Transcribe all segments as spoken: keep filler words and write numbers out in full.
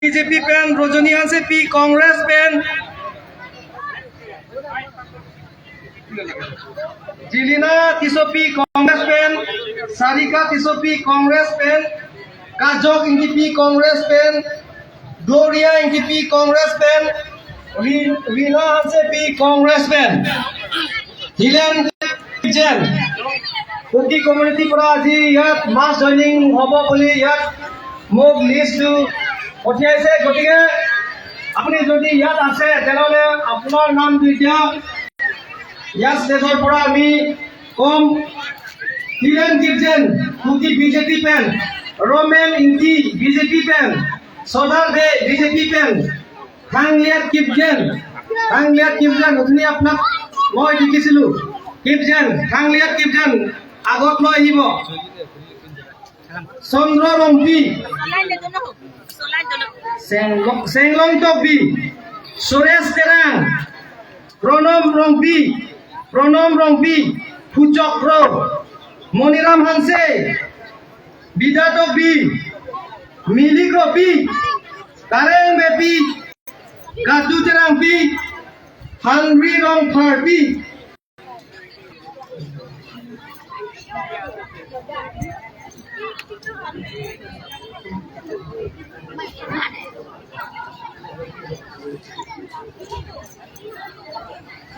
B J P pen, Rojoni Hansepi Congress pen, Jilina Tissopi Congress pen, Sarika Tissopi Congress pen, Kajok Engtipi Congress pen, Gloria Engtipi Congress pen, Ri-, Rina Hansepi Congress pen, Hilen Kipgen, Kuki community পৰা আজি ইয়াত mass joining হ'ব বুলি ইয়াত মোক list টো পঠিয়াইছে। গতিকে আপুনি যদি ইয়াত আছে, তেনেহ'লে আপোনাৰ নামটো এতিয়া ইয়াত stage ৰ পৰা আমি কম। Hilen Kipgen, Kuki B J P pen, Ramen Ingti B J P pen, সদাৰ দে B J P pen, Thangliat Kipgen, Thangliat Kipgen, অথনি আপোনাক মই দেখিছিলো। কিপজেন, থাংলিয়াত কিপজেন আগত লৈ আহিব। চন্দ্ৰ ৰংপি, চেংলং, চেংলং তকবি, সুৰেশ তেৰাং, প্ৰণৱ ৰংপি, প্ৰণৱ ৰংপি, ফুচক্ৰ, মণিৰাম হানছে, বিদ্যা তকবি, মিলি কপি, কাৰেং বেপি, কাজু তেৰাংপি, হানৰি ৰংফাৰপি।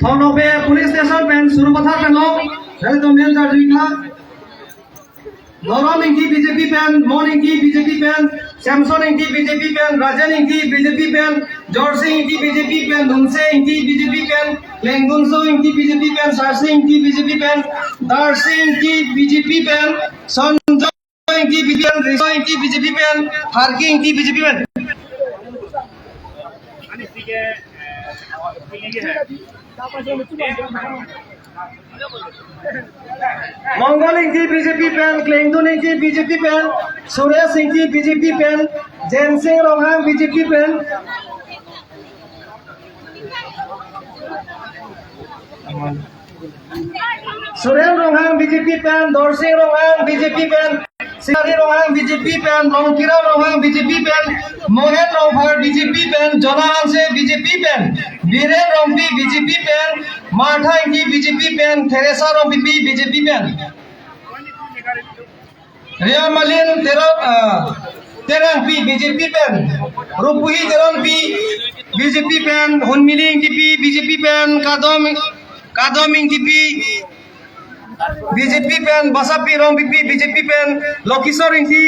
Thonokbe police station pen Surupathar pen lo, dari domen dari kla. Dorom Engti B J P pen, Mon Engti B J P pen, Samson Engti B J P pen, Rajen Engti B J P pen, Jorsing Engti B J P pen, Nungse Engti B J P pen, Lengdunso Engti B J P pen, Sarsing Engti B J P pen, Darsing Engti B J P pen, Sonjoy Engti B J P pen, Riso Engti B J P pen, Harki Engti B J P pen. Mongol Engti B J P pen, Klengdun Engti B J P pen, Suresh Engti B J P pen, Jensing Ronghang B J P pen, Suren Ronghang B J P pen, Dorsing Ronghang B J P pen, Sinari Ronghang B J P pen, Longkira Ronghang B J P pen, Mohen Rongphar B J P pen, Jona Hanse B J P pen, Biren Rongpi B J P pen, Martha Engti B J P pen, Theresa Rongpipi B J P pen. Ria Malin Teron, ah, Terangpi B J P pen, Rupuhi Teronpi B J P pen, Hunmili Engtipi B J P pen, Kadom, Kadom Engtipi B J P pen, Basapi Rongpipi B J P pen, Lokisor Engti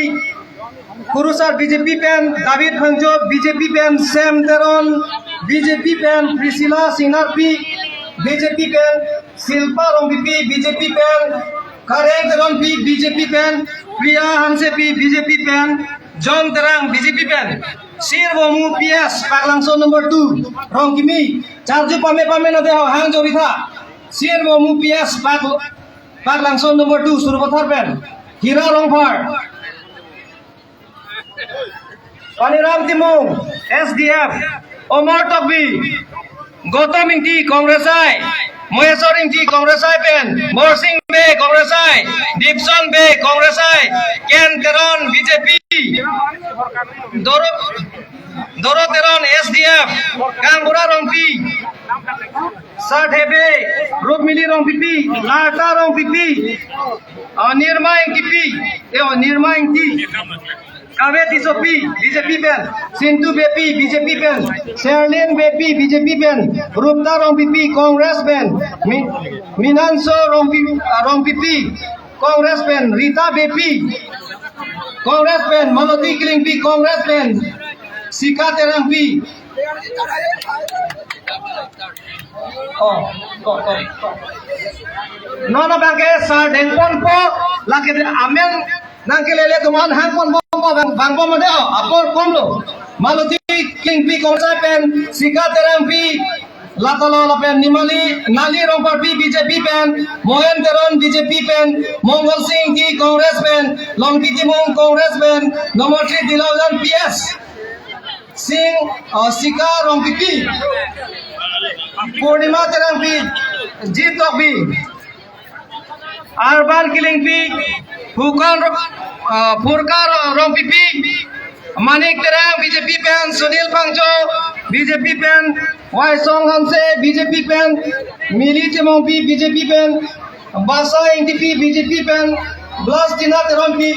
Kurusar B J P pen, David Phangcho B J P pen, Sam Teron B J P pen, Priscilla Singnarpi B J P pen, Silpa Rongpipi B J P pen, Kareng Teronpi B J P pen, Priya Hansepi B J P pen, John Terang B J P pen, Sirvomu P S Paklangso number two, Rongkimi, charju pame pame nade ho hang jori tha, Sirvomu P S Pak, Paklangso number two, Surupathar pen, Hira Rongphar, Paniram Timung, S D F, Omar Tokbi, Gautam Engti, Congress I, Moheswar Engti, Congress I pen, Morsing Bey, Congress I, Dipson Bey, Congress I, Ken Teron, B J P, Doro, Doro Teron, S D F, Kangbura Rongpi, Sarthe Bey, Rukmili Rongpipi, Larta Rongpipi, ah, Nirma Engtipi, eh, oh, Nirma Engti. Kave Tissopi, B J P pen, Sintu Beypi, B J P pen, Sherlyn Beypi, B J P pen, Rupta Rongpipi, Congress pen, Mi-, Minanso Rongpi-, ah, Rongpipi, Congress pen, Rita Beypi, Congress pen, Maloti Klingpi, Congress pen, Sika Terangpi. Oh, oh, oh, oh. Non abangke sar dengponpo, lake de amen nangkelele atum an hangponpo, bang, bangpo made, oh, apor komlo. Maloti Klingpi Congress pen, Sika Terangpi, latalo lapen Nimali, Nali Rongparpi B J P pen, Mohen Teron B J P pen, Mongol Sing Engti Congress pen, Longki Timung Congress pen, number three Dilaulan P S. Sing, uh, Sika Rongpipi, Purnima Terangpi, Jit Tokbi, Arban Kilingpi, Hukan, uh, Purka Rongpipi, Manik Terang B J P pen, Sunil Phangcho B J P pen, Waisong Hanse B J P pen, Mili Timungpi B J P pen, Basa Ingtipi B J P pen, Blastina Teronpi.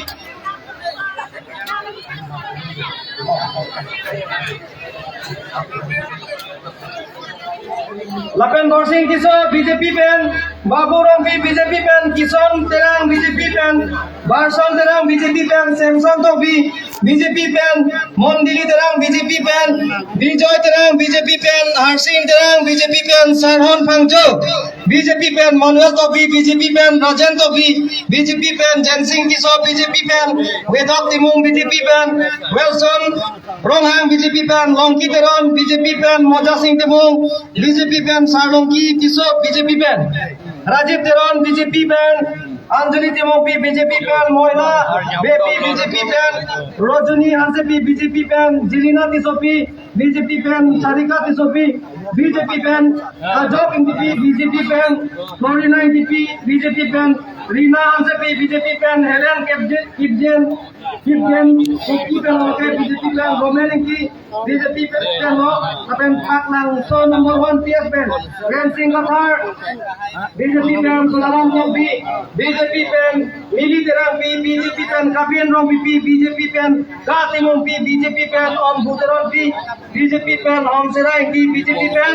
Lapen Borsing Tisso B J P pen, Babu Rongpi B J P pen, Kison Terang B J P pen, Barson Terang B J P pen, Samson Tokbi B J P pen, Mondili Terang B J P pen, Bijoy Terang B J P pen, Harsing Terang B J P pen, Sarhon Phangcho B J P pen, Manuel Tokbi B J P pen, Rajen Tokbi B J P pen, Jensing Tisso B J P pen, Wedok Timung B J P pen, Wilson Ronghang B J P pen, Longki Teron B J P pen, Mojasing Timung B J P pen, Sarlongki Tisso B J P pen, Rajiv Teron B J P pen, Anjali Timungpi B J P pen, Moila Beypi B J P pen, Rojuni Hansepi B J P pen, Jelina Tissopi B J P pen, Sarika Tissopi B J P pen, Ajok Ingtipi B J P pen, Florina Ingtipi B J P pen, Rina Hansepi B J P pen, Helen Kipgen, Kipgen, Kipgen, Kipgen, okay, B J P pen, Roman Ingti B J P pen, pen lo, lapen Paklang so number one P S pen, Rensing Kathar B J P pen, Sudaram Tokbi B J P pen, Mili Terangpi B J P pen, Kapin Rongpipi B J P pen, Ka Timungpi B J P pen, Om Buteronpi B J P pen, Om Sera Ingti B J P pen,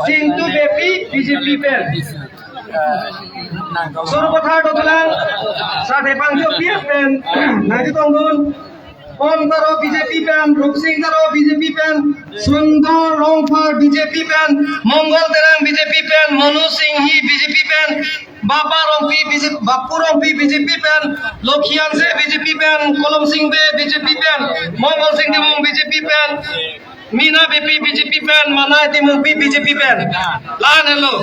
Singtu Beypi B J P pen. Sarupathar dolang, Sarthe Phangcho P S pen nangchetongdun, Pon Taro B J P pen, Rupsing Taro B J P pen, Sundor Rongphar B J P pen, Mongol Terang B J P pen, Monu Singhi B J P pen, Bapa Rongpi B J P, Bapu Rongpi B J P pen, Lokhi Hanse B J P pen, Kolom Sing Bey B J P pen, Mongol Sing Timung B J P pen, Mina Beypi B J P pen, Manai Timungpi B J P pen. La-an helo.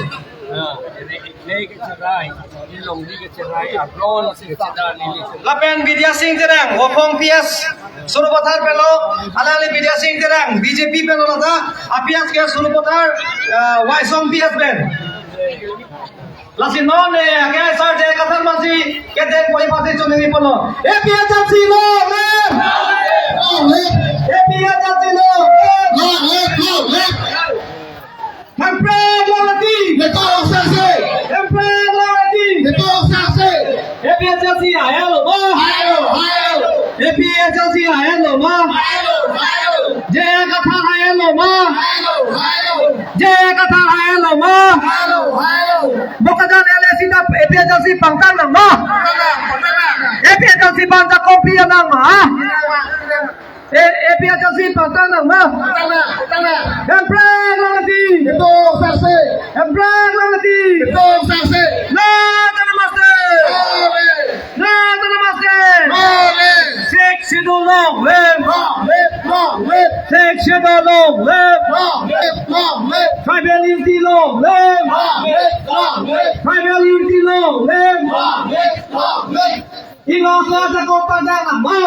Lapen Bidya Sing Terang, Wokong P S, Sarupathar pen lo, alangli Bidya Sing Terang, B J P pen lo lata, a-P S ke Sarupathar, eh, Waisong P S pen. Lasi non ne, ke Sar J I Kathar masi, ke den poi pasi chunini pon lo. A P H L C long live! Long live! A P H L C long live! Long live! Long live! Hemprek long live! Betul saksi! Hemprek long live! Betul saksi! A P H L C ahem lo ma? Ahem lo, ahem lo! A P H L C ahem lo ma? Ahem lo, ahem lo! J I Kathar ahem lo ma? Ahem lo, ahem lo! J I Kathar ahem lo ma? Ahem lo, ahem lo! Bokajan L A C ta A P H L C pangtang nang ma? Pangtang, pangtang! A P H L C pangtang kopi nang ma? A P H L C pangtang nang ma? Hemprek long live! Betul saksi! Hemprek long live! Betul saksi! Nata namaste! Nata namaste! Sixth Schedule long live! Long live! Long live! Sixth Schedule long live! Long live! Long live! Tribal unity long live! Long live! Long live! Tribal unity long live! Long live! Long live! Inglongso ajakong pangtang nang ma?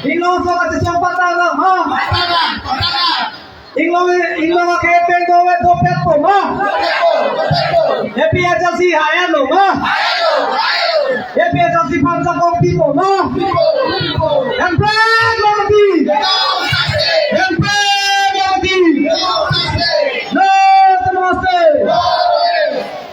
Inglongso kachesong pangtang nang ma? Inglong, inglong akhei pen dovet dopet po ma? A P H L C ahem lo ma? A P H L C pangtang kopi po ma? Hemprek long live! Hemprek long live! Nata namaste!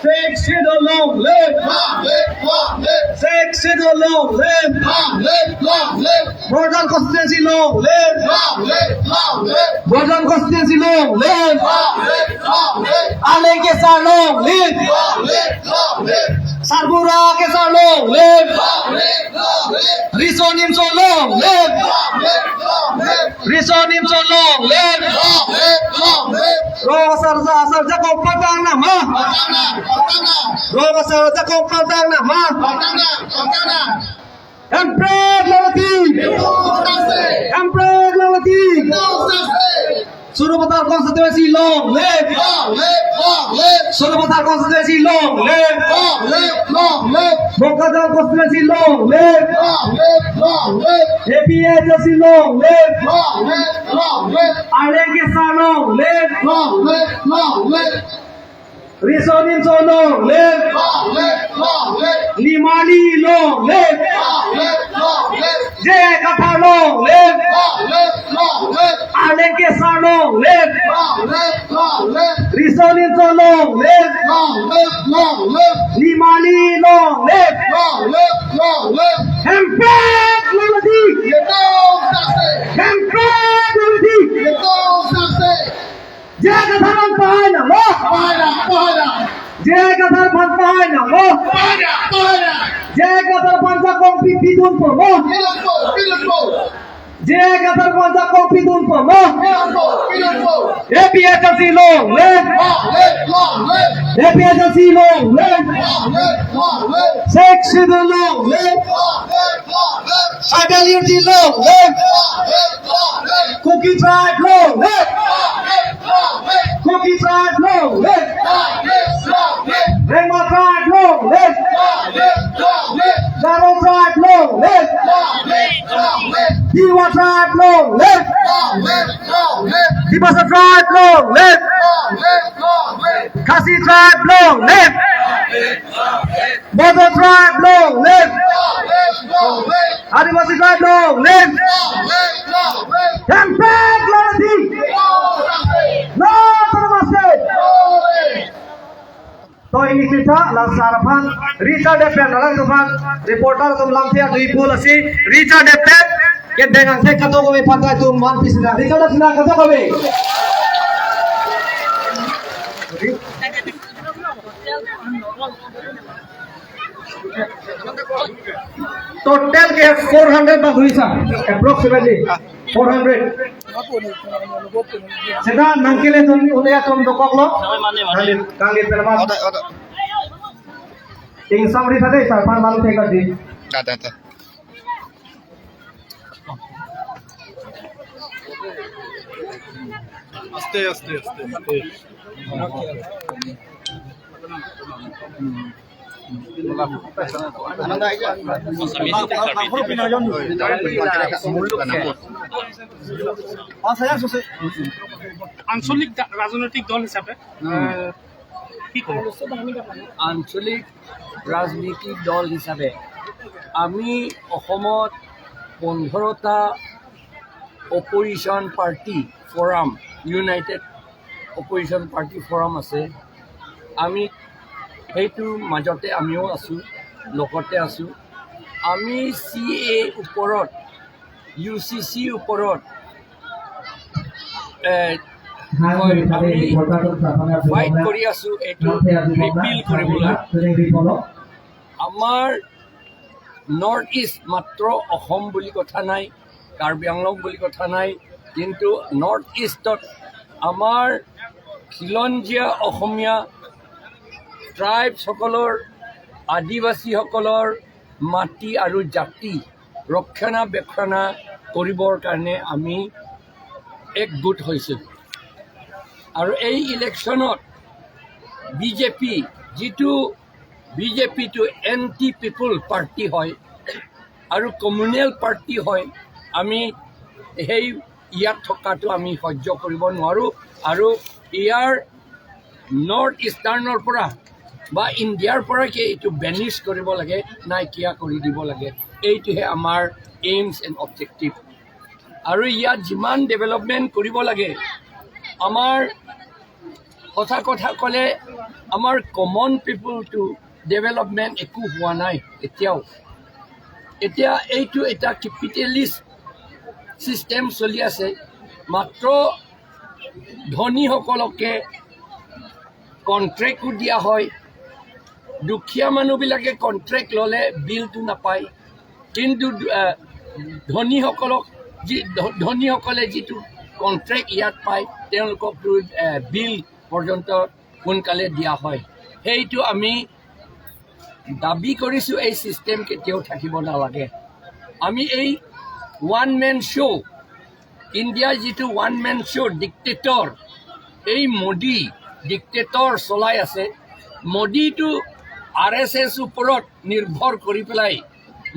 Sixth Schedule long live! Long live! Long live! Sixth Schedule long live! Long live! Long live! Borjan constituency long live! Long live! Long live! Borjan constituency long live! Long live! Long live! Arleng Kesar long live! Long live! Long live! Sarbura Kesar long live! Long live! Long live! Riso Nimso long live! Long live! Long live! Riso Nimso long live! Long live! Long live! Rong asar ja asar jakong pangtang nang ma? Pangtang nang, pangtang nang. Rong asar jakong pangtang nang ma? Pangtang nang, pangtang nang. Hemprek long live! Betul saksi! Hemprek long live! Betul saksi! Sarupathar constituency long live! Long live! Long live! Sarupathar constituency long live! Long live! Long live! Bokajan constituency long live! Long live! Long live! A P H L C long live! Long live! Long live! Arleng Kesar long live! Long live! Long live! Riso Nimso long live! Long live! Long live! Nimarli long live! Long live! Long live! J I Kathar long live! Long live! Long live! Arleng Kesar long live! Long live! Long live! Riso Nimso long live! Long live! Long live! Nimarli long live! Long live! Long live! Hemprek longledet! Yetum sase! Hemprek longledet! Yetum sase! J I Kathar aphan pahai nanglo. Pahai nang, pahai nang. J I Kathar aphan pahai nanglo. Pahai nang, pahai nang. J I Kathar aphan jakong pi pidunpo mo. Pidunpo, pidunpo. J I Kathar aphan jakong pidunpo mo. Pidunpo, pidunpo. A P H L C long live. Long live, long live. A P H L C long live. Long live, long live. Sixth Schedule long live. Long live, long live. Tribal unity long live. Long live, long live. Kuki tribe long live. Kuki tribe long live. Rengma tribe long live. Garo tribe long live. Tiwa tribe long live. Dimasa tribe long live. Khasi tribe long live. Bodo tribe long live. Adivasi tribe long live. Hemprek longledet. No autonomous state. To ini kita la sar aphan Richard Depen, alang atum aphan reporter atum lamthe adui pul asi Richard Depen kedeng angthek kato kami patai atum man pisina Richard Depen kato kami. Total ke four hundred bak huisa, approximately four hundred. Seta nangkele atum, une atum dokoklo. Kangli, kangli pelamat. Oda, oda. Ingsam ri thade, sar aphan lamthe kadi. Ada, ada. Aste, aste, aste, aste. আঞ্চলিক দা-, ৰাজনৈতিক দল হিচাপে, আহ, কি ক'ব? আঞ্চলিক ৰাজনৈতিক দল হিচাপে আমি অসমত পোন্ধৰটা opposition party forum, United opposition party forum আছে। আমি সেইটো মাজতে আমিও আছোঁ, লগতে আছোঁ। আমি চি এ ওপৰত, ইউ চি চিৰ ওপৰত, এ, হয়, আমি ফাইট কৰি আছোঁ এইটো ৰিপিল কৰিবলৈ। আমাৰ নৰ্থ ইষ্ট মাত্ৰ অসম বুলি কথা নাই, কাৰ্বি আংলং বুলি কথা নাই, কিন্তু নৰ্থ ইষ্টত আমাৰ খিলঞ্জীয়া অসমীয়া ট্ৰাইবছসকলৰ, আদিবাসীসকলৰ মাটি আৰু জাতি ৰক্ষণাবেক্ষণা কৰিবৰ কাৰণে আমি একগোট হৈছোঁ। আৰু এই ইলেকশ্যনত বি জে পি, যিটো বি জে পিটো এণ্টি পিপল পাৰ্টি হয় আৰু কমিউনেল পাৰ্টি হয়, আমি সেই ইয়াত থকাটো আমি সহ্য কৰিব নোৱাৰোঁ। আৰু ইয়াৰ নৰ্থ ইষ্টাৰ্ণৰ পৰা বা ইণ্ডিয়াৰ পৰাকে এইটো বেনিছ কৰিব লাগে, নাইকিয়া কৰি দিব লাগে। এইটোহে আমাৰ এইমছ এণ্ড অবজেক্টিভ। আৰু ইয়াত যিমান ডেভেলপমেণ্ট কৰিব লাগে, আমাৰ সঁচা কথা ক'লে আমাৰ কমন পিপলটো ডেভেলপমেণ্ট একো হোৱা নাই এতিয়াও। এতিয়া এইটো এটা কেপিটেলিষ্ট ছিষ্টেম চলি আছে। মাত্ৰ ধনীসকলকে কণ্ট্ৰেক্টো দিয়া হয়। দুখীয়া মানুহবিলাকে কণ্ট্ৰেক্ট ল'লে বিলটো নাপায়, কিন্তু, আহ, ধনীসকলক যি, ধ-, ধনীসকলে যিটো কণ্ট্ৰেক্ট ইয়াত পায়, তেওঁলোককতো, আহ, বিল পৰ্যন্ত সোনকালে দিয়া হয়। সেইটো আমি দাবী কৰিছোঁ, এই ছিষ্টেম কেতিয়াও থাকিব নালাগে। আমি এই ওৱান মেন শ্ব', ইণ্ডিয়াৰ যিটো ওৱান মেন শ্ব' ডিক্টেটৰ, এই মোদী ডিক্টেটৰ চলাই আছে। মোদীটো আৰ এছ এছ ওপৰত নিৰ্ভৰ কৰি পেলাই,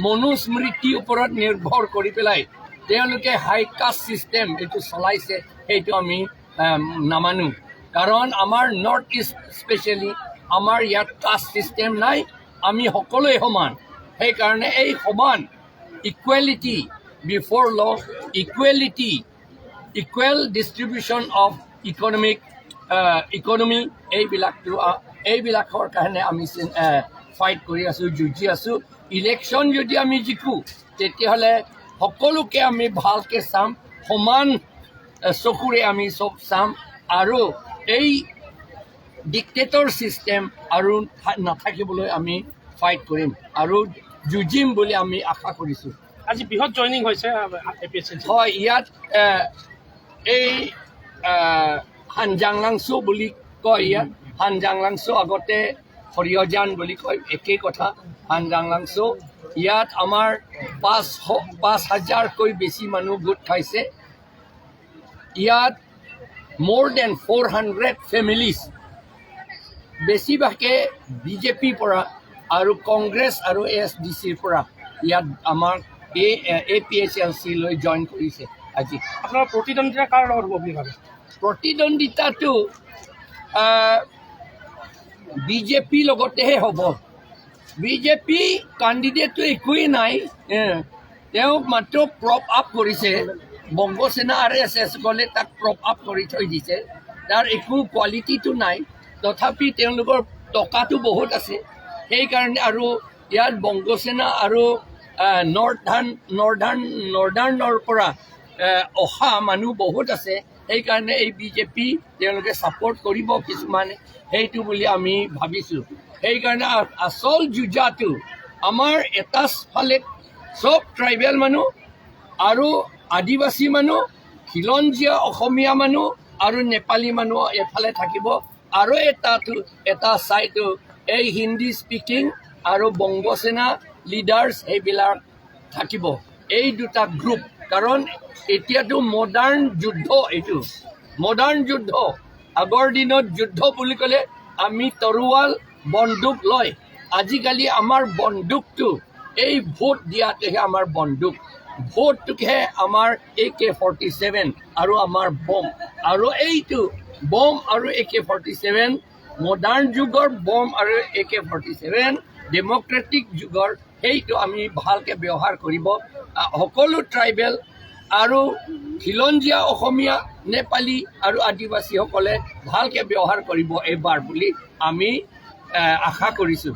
মনুস্মৃতিৰ ওপৰত নিৰ্ভৰ কৰি পেলাই তেওঁলোকে হাই কাষ্ট ছিষ্টেম এইটো চলাইছে, সেইটো আমি, আম, নামানো। কাৰণ আমাৰ নৰ্থ ইষ্ট স্পেচিয়েলি আমাৰ ইয়াত কাষ্ট ছিষ্টেম নাই, আমি সকলোৱে সমান। সেইকাৰণে এই সমান, equality before law, equality, equal distribution of economic, economy, এইবিলাকটো, আহ, এইবিলাকৰ কাৰণে আমি ফাইট কৰি আছোঁ, যুঁজি আছোঁ। ইলেকশ্যন যদি আমি জিকো, তেতিয়াহ'লে সকলোকে আমি ভালকে চাম, সমান, আহ, চকুৰে আমি চব চাম। আৰু এই ডিক্টেটৰ ছিষ্টেম আৰু থা- নাথাকিবলৈ আমি ফাইট কৰিম আৰু যুঁজিম বুলি আমি আশা কৰিছোঁ। আজি বৃহৎ জইনিং হৈছে এ পি এইচ এল চি। হয়, ইয়াত, এ, এই, এ, হানজাং লাংচু বুলি কয় ইয়াত। হানজাং লাংচু, আগতে হৰিয়জান বুলি কয়, একেই কথা। হানজাং লাংচু, ইয়াত আমাৰ পাঁচ শ, পাঁচ হাজাৰকৈ বেছি মানুহ গোট খাইছে। ইয়াত more than four hundred families, বেছিভাগে বি জে পিৰ পৰা আৰু কংগ্ৰেছ আৰু এ এছ ডি চিৰ পৰা ইয়াত আমাৰ এ, এ পি এইচ এল চি লৈ জইন কৰিছে আজি। আপোনাৰ প্ৰতিদ্বন্দ্বিতা কাৰ লগত হ'ব বুলি ভাবে? প্ৰতিদ্বন্দ্বিতাটো, আহ, বি জে পিৰ লগতেহে হ'ব। বি জে পি কেণ্ডিডেটটো একোৱেই নাই। এ, তেওঁক মাত্ৰ প্ৰপ আপ কৰিছে। বংগ সেনা আৰ এছ এছ সকলে তাক প্ৰপ আপ কৰি থৈ দিছে। তাৰ একো কোৱালিটিটো নাই। তথাপি তেওঁলোকৰ টকাটো বহুত আছে। সেইকাৰণে আৰু ইয়াত বংগ সেনা আৰু, আহ, নৰ্থাৰ্ণ, নৰ্থাৰ্ণ, নৰ্থাৰ্ণৰ পৰা, আহ, অহা মানুহ বহুত আছে। সেইকাৰণে এই বি জে পি তেওঁলোকে ছাপোৰ্ট কৰিব কিছুমানে, সেইটো বুলি আমি ভাবিছোঁ। সেইকাৰণে আ-, আচল যুঁজাটো আমাৰ এটা ফালে চব ট্ৰাইবেল মানুহ আৰু আদিবাসী মানুহ, খিলঞ্জীয়া অসমীয়া মানুহ আৰু নেপালী মানুহ এফালে থাকিব। আৰু এটা, এটা চাইটো এই হিন্দী স্পিকিং আৰু বংগ সেনা লিডাৰ্ছ সেইবিলাক থাকিব, এই দুটা গ্ৰুপ। কাৰণ এতিয়াতো মডাৰ্ণ যুদ্ধ, এইটো মডাৰ্ণ যুদ্ধ। আগৰ দিনত যুদ্ধ বুলি ক'লে আমি তৰোৱাল, বন্দুক লয়। আজিকালি আমাৰ বন্দুকটো এই ভোট দিয়াটোহে আমাৰ বন্দুক। ভোটটোহে আমাৰ এ কে ফৰ্টি ছেভেন আৰু আমাৰ বম। আৰু এইটো বম আৰু এ কে ফৰ্টি ছেভেন, মডাৰ্ণ যুগৰ বম আৰু এ কে ফৰ্টি ছেভেন, ডেমক্ৰেটিক যুগৰ, সেইটো আমি ভালকে ব্যৱহাৰ কৰিব। আহ, সকলো ট্ৰাইবেল আৰু খিলঞ্জীয়া অসমীয়া, নেপালী আৰু আদিবাসীসকলে ভালকে ব্যৱহাৰ কৰিব এইবাৰ বুলি আমি, আহ, আশা কৰিছোঁ।